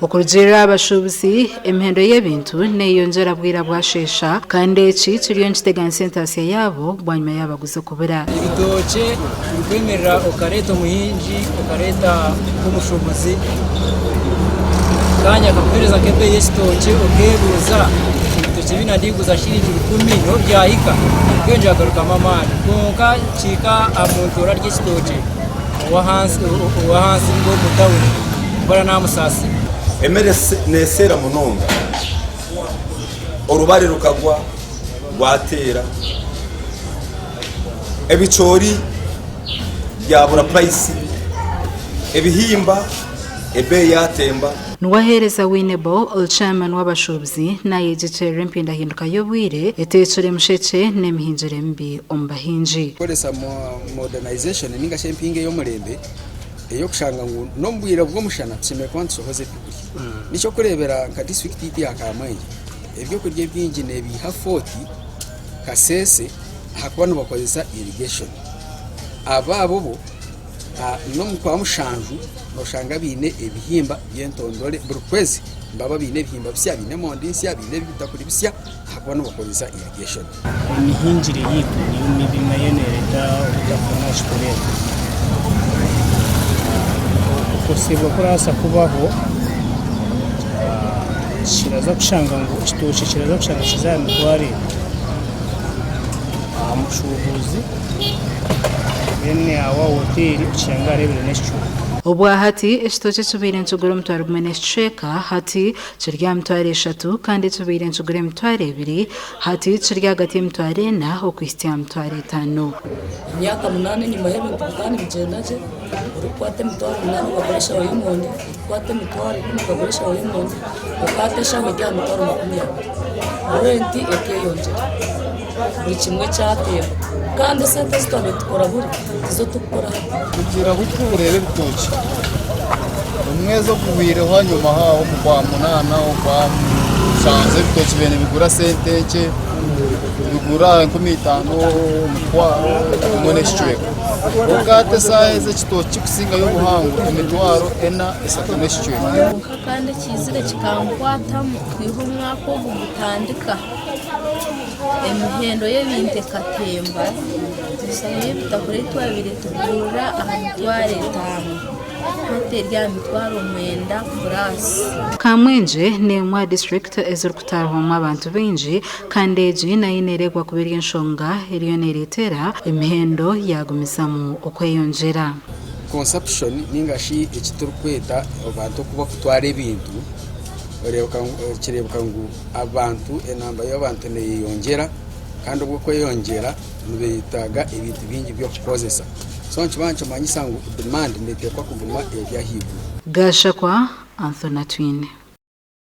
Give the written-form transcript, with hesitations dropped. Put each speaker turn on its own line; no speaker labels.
Okurugiirira aha bashuubuzi, emihendo y'ebintu neyeyongyera bwira bwasheesha kandi eki kiriyo nikiteganisa entaasya yaabo bwanyima y'abaguzi kubura.
Ebitookye birikwemerera okareeta omuhingi okareeta nk'omushuubuzi kandi akakuheereza nk'ebeeyi y'ekitookye okeebuuza ebitookye ebi nandiguza shiringi rukumi niho byahika mbwenu byagarukamu amaani kwonka kihika aha muntu orarya ekitookye ow'ahansi omu tawuni mbwenu namusaasira.
Emere neseera munonga, orubare rukagwa rwateera, ebicoori byabura purayisi, ebihimba ebeeyi yatemba.
Niwe aheereza Winebo, ori chairman w'abashuubuzi, naayegyekyerera empindahinduka y'obwire eteekire mushekye n'emihingire mibi omu bahingi.
Kukoresa modernization ninga shi empinga ey'omurembe ey'okushanga ngu n'omu bwire bw'omushana tushemereire kuba nitushohoza ebyokurya. N'eky'okureebera nka disiturikiti yaitu ya Kamwengye, ebyokurya ebingi neebiiha Fort Kasese ahakuba nibakozesa irrigation. Abaabo bo n'omu kwa mushanju noshanga baine ebihimba by'entondore buri kwezi nibaba baine ebihimba bisya, baine emondi nsya, baine ebitakuri bisya ahakuba nibakozesa irrigation.
Emihingire yaitu niyo mibi nayo nereeta obutafuna aha kitureeta. Okukosibwa kurabaasa kubaho kiraza kushanga ngu ekitookye kiraza kushanga kiza aha mitwaro ebiri aha mushuubuzi then aha hoteeri oshange hariho ebiri n'ekicweka.
Obwahati ekitookye ekibaire nikigura omutwaro gumwe n'ekicweka hati kiri aha mitwaro eshatu kandi ekibaire nikigura emitwaro ebiri Hati kiri ahagati y'emitwaro ena okuhitsya aha mitwaro etaano.
Emyaka munaana enyimaho ebintu bikaba nibigyenda gye, orikukwata emitwaro munaana okagura eshaho y'emondi, orikukwata emitwaro ikumi okagura eshaho y'emondi, okaata eshaho eri aha mitwaro 20. Renti ekeyongyera, buri kimwe kyatemba kandi esente ezi twabaire tukora buri tizo turikukora hati.
Kugira ahu turikureeba ebitookye, omwezi oguhweireho ahanyima aho omu kwa munaana okwa mushanju ebitookye bibaire nibigura sente nkye, nibigura 5000, omutwaro gumwe n'ekicweka. Kwonka hati eshaaha ezi ekitookye ekirikusingayo obuhango emitwaro ena, eshatu n'ekicweka.
Kwonka kandi ekiizire kikankwatamu kwiha omwaka ogu gutandika, emihendo y'ebintu ekatemba, enshaho y'ebitakuri ei twabaire tugurira aha mitwaro etaano hati eri aha mitwaro mwenda puraasi.
Kamwengye n'emwe aha disiturikiti ezirikutaahwamu abantu baingi kandi egi nayo neereebwa kuba eri enshonga eriyo neereetera emihendo yaagumizamu okweyongyera.
Consumption ninga shi eki turikweta abantu oku bakutwara ebintu kireebeka ngu abantu enamba y'abantu neyeyongyera kandi obwo okweyongyera nibetaaga ebintu bingi by'okukozesa so nikiba nikimanyisa ngu demand neteekwa kuguma eri ahaiguru.
Gashakwa Anthony Atwine.